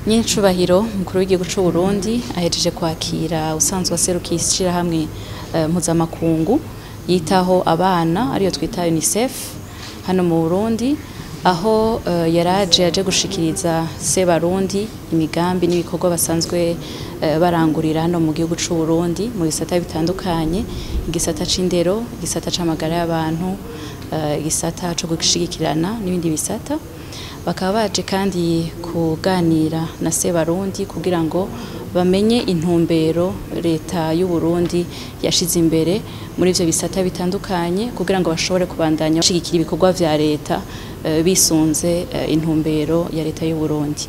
Nyincubahiro mukuru w'igihugu c'u Burundi ahejeje kwakira usanzwe aserukiye ishirahamwe mpuzamakungu yitaho abana, ariyo twita UNICEF hano mu Burundi, aho yaraje aje gushikiriza Sebarundi imigambi n'ibikorwa basanzwe barangurira hano mu gihugu c'u Burundi mu bisata bitandukanye: igisata c'indero, igisata c'amagara y'abantu, igisata co gushigikirana n'ibindi bisata. Bakaba baje kandi kuganira na Sebarundi kugira ngo bamenye intumbero leta y'u Burundi yashize imbere muri ivyo bisata bitandukanye, kugira ngo bashobore kubandanya bashigikira ibikorwa vya leta bisunze intumbero ya leta y'u Burundi.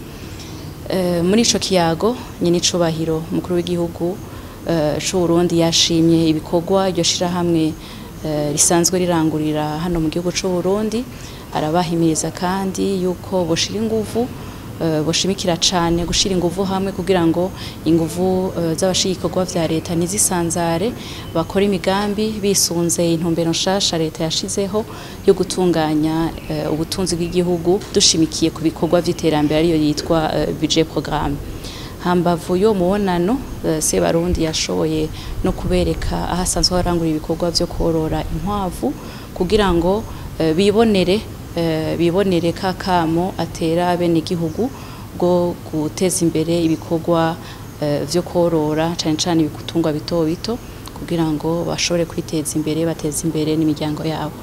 Muri ico kiyago, nyenicubahiro mukuru w'igihugu c'u Burundi yashimye ibikorwa iryo shirahamwe risanzwe rirangurira hano mu gihugu c'u Burundi, arabahimiriza kandi yuko boshira inguvu, boshimikira cane gushira inguvu hamwe kugira ngo inguvu z'abashigikorwa vya leta ntizisanzare, bakora imigambi bisunze intumbero nshasha leta yashizeho yo gutunganya ubutunzi bw'igihugu dushimikiye ku bikorwa vy'iterambere, ariyo yitwa budget programme. Hambavu yo mubonano, Sebarundi yashoboye no kubereka aho asanzwe arangura ibikorwa vyo korora inkwavu, kugira ngo bibonere kakamo atera bene igihugu bwo guteza imbere ibikorwa vyo korora, cane cane ibitungwa bito bito, kugira ngo bashobore kwiteza imbere, bateze imbere n'imiryango yabo.